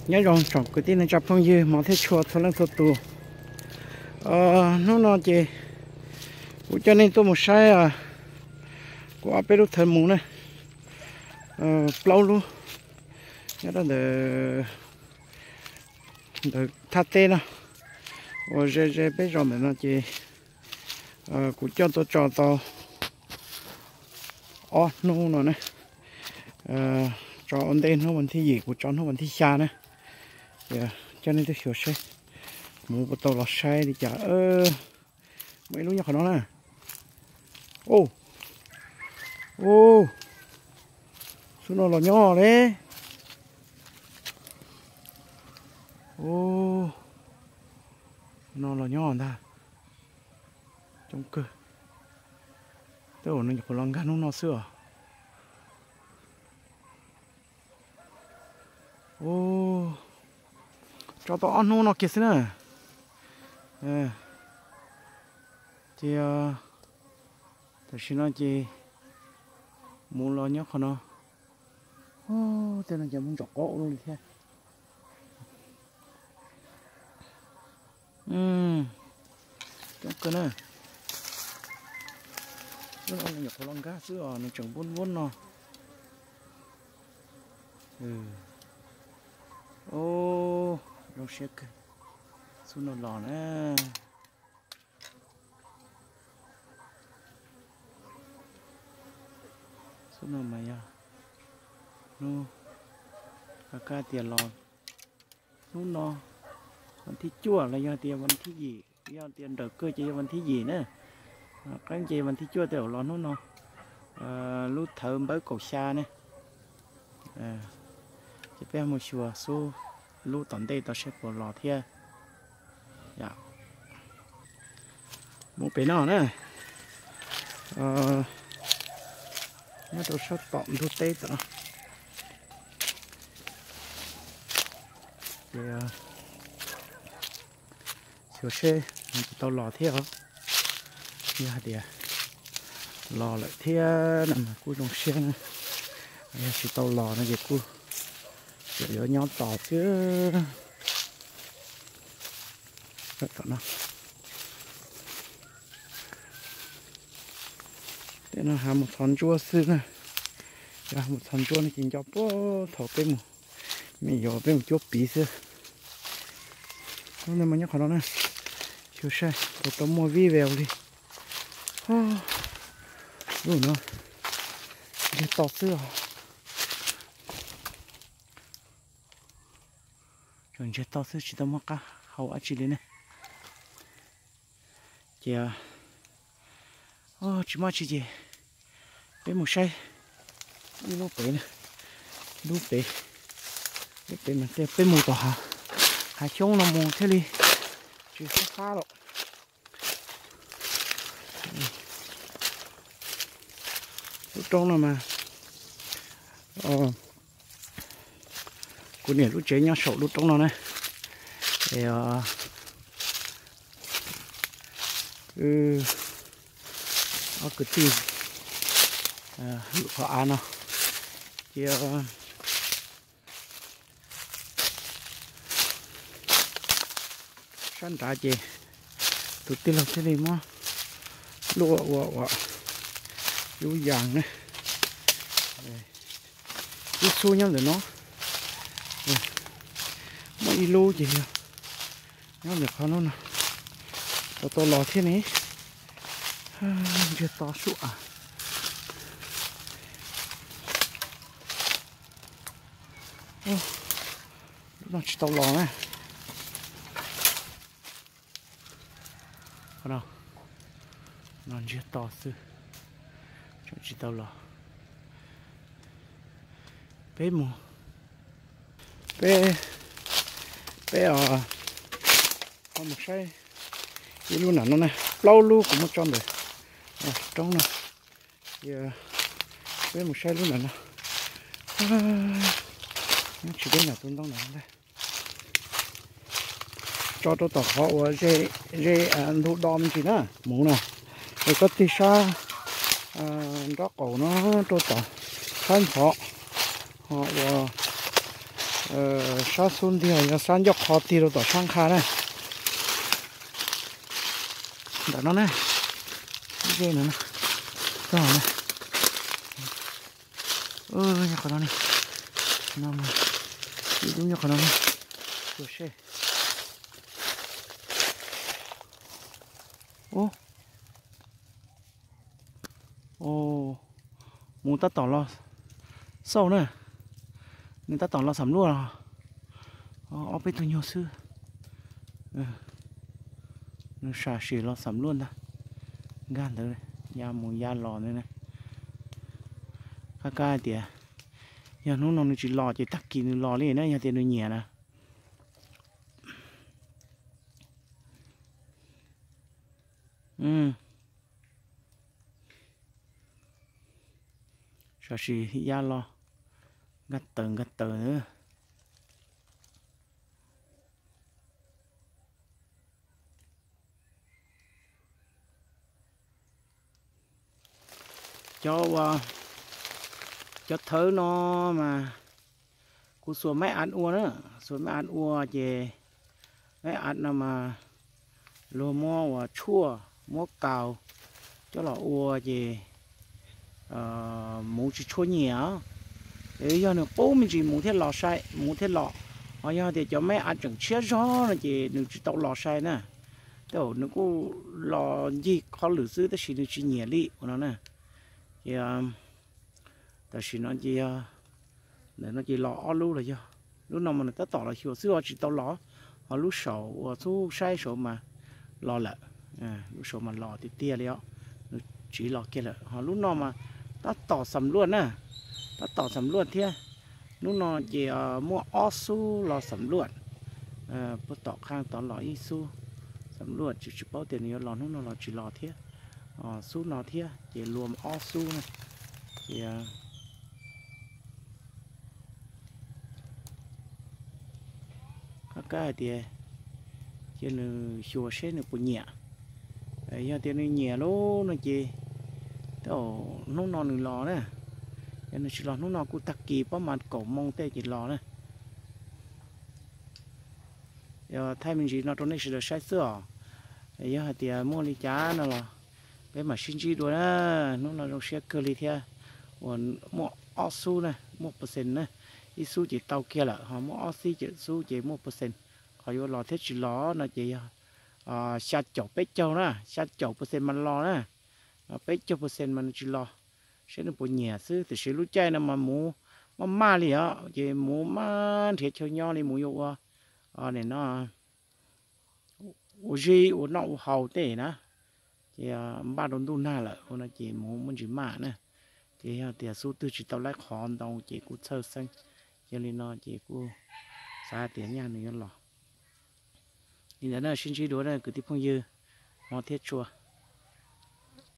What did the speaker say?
Nyob zoo tsoom kwv tij neej tsa phooj ywg hmov thiab tshua txhua leej txhua tus. Hnub no ces kuv coj nej tuaj mus saib kuv ob peb lub thawv mus na, plaub lub nyob rau ntawm, ntawm thaj teb no uas ze ze peb zos ntawm no ces kuv coj tuaj tso tau ob hnub no na. Tso ua ntej hnub vas thib yim, kuv tso hnub vas thib xya na. Coj nej tuaj xyuas saib mus puas tau los saib li cas. Muaj ib lub nyob qhov no na. Xub no los nyob le. No los nyob ntag. Coob kawg. Tej zaum nws nyuam qhuav los nkag hnub no xwb os. Tso tau ob hnub no kiag xwb na. Ces tam sim no ces mus los nyob qhov no. Tej no ces mus ntsom qaub ua luaj li thiab. Coob kawg na. Lub no nyuam qhuav los nkag xwb os, nws tseem npub npub no. Zoo siab kawg. Xub no los na. Xub no mas yog hnub, kab tias los hnub no, vas thib cuaj los yog tias vas thib yim, yog tias nrawm kawg ces yog vas thib yim na. Qeeb ces vas thib cuaj tej zaum los hnub no. Lub thawv npawb kaum xya ne. Ces peb mus xyuas xub lub tom ntej tau seb puas los thiab. Mus pem no na, nyob rau sab tom ntug teb tom no. Ces xyuas seb nws puas tau los thiab os. Yog hais tias los lawm thiab no mas kuj zoo siab na. Yog tsis tau los no ces kuj tseem yuav nyob tos xwb. Tom no, tej no hav mus txhos ntsuab xwb na. Yog mus txhos ntsuab no ces nco puag thaum peb mus, me nyuam peb mus cuab piv xwb. Lub no mas nyob qhov no na, xyuas saib puas tau muaj vij veu li. Lub no ntsiag to xwb os. Tseem ntsiag to xwb tsis tau muaj qab hau dab tsi li ne. Ces tsis muaj dab tsi ces peb mus saib ib lub pem, lub pem, lub pem mas tej peb mus tom hav xyoob no mus thiaj li tsis fab fab lawm. Lub roob no mas kuv niam lub tsev nyob saum lub roob no na. Es ob kwv tij lub qhov av no ces sab nrad ces tus tij laug thiaj li muab luaj ua ua lub yas na. Ib xub nyob ntawm no, muaj ib lub ces yog nyob ntawm qhov no no, tau tau los thiab ne. Ntsiag to sub as. Lub no tsis tau los na. No ntsiag to xwb, tseem tsis tau los. Peb mus, peb, peb ho mus saib ib lub nram no na, plaub lub kuv muab tso ntawm roob no. Ces peb mus saib lub nram no, nyob tsis deb nram tus ntoo no ntag. Tso rau tom qhov uas ze ntug do me ntsis na, mus na, es koj tig sab nraub qaum no rau tom sab ntxhov, ho uas Sab xub ntiag yog sab ncauj qhov tig rau tom sab nqha na. Ntawm no na, ze no, nyob qhov no ne, no, ib lub nyob qhov no ne, ua seb. Ub, mus tab tom los xauj na, nws tab tom los xam luaj los, ob peb tug nyuag xwb. Nws sam sim los xam luaj ntag, nkag ntawd ya mus ya los ntawd na. Qab qab hais tias yog hnub no nws tsis los ces tag kis nws los li na, yog tias nws nyiam na. Sam sim ya los, nkag taws nkag taws. Cov ua, cov thawv no mas kuv xuas maib av ua na, xuas maib av ua ces maib av no mas luag muab ua tshuaj muab kaus coj los ua ces muv tsis tshua nyiam. Yog nws qub me ntsis muv thiaj los sai, muv thiaj los. Ho yog tias cov maib av tseem tshiab zog no ces nws tsis tau los sai na. Tej zaum nws kuj los ncig qhov lwm xwb tab sis nws tsis nyiam li ua no na. Ces tam sim no ces yog ntawm no ces los ob lub los yog lub no mas nws tab tom los xyuas xwb os tsis tau los, ho lub saum uas txhub saib saud mas los lawm. Lub saud mas los tiag tiag li os, nws tsiv los kiag lawm. Ho lub no mas tab tom xam luaj na, tab tom xam luaj thiab. Lub no ces muaj ob xub los xam luaj, puag tom qhaj tod los ib xub xam luaj, tsis tsis paub tias nws yuav los hnub no los tsis los thiab. Xub no thiab ces luas ob xub na. Ces qab qab hais tias cia nws xyuas seb nws puas nyiam. Yog tias nws nyiam lub no ces tej zaum hnub no nws los na. Yog nws tsis los hnub no kuj tag kis pob mas kaum moo tej ces los na. Yog thaij me ntsis no rau nej sawv daws saib xwb os. Yog hais tias muaj li cas no los peb mam sib ntsib dua na. Hnub no zoo siab kawg li thiab. Uas muaj ob xub na, muaj percent na, ib xub ces tau kiag lawm, ho muaj ob xib ces xub ces muaj percent. Qhov yuav los thiab tsis los no ces yog xya caum peb caug na, xya caum percent mas los na, peb caug percent mas nws tsis los. Saib nws puas nyiam xwb, tiam sis lub caij no mas muv maj maj li os, ces muv maj nrhiav chaw nyob li, muv yuav ua, nim no ua zib ua noj ua haus tej na, ces npaj rau ntuj nag lawm ua no ces muv muaj ntsis maj na. Ces yog tias xub twg tsis tau laib qhov ntau ces kuj txhawj xeeb, yog li no ces kuj xav tias nyaj nws yuav los. Li ntawd na, sib ntsib dua na kwv tij phooj ywg, hmov thiab tshua.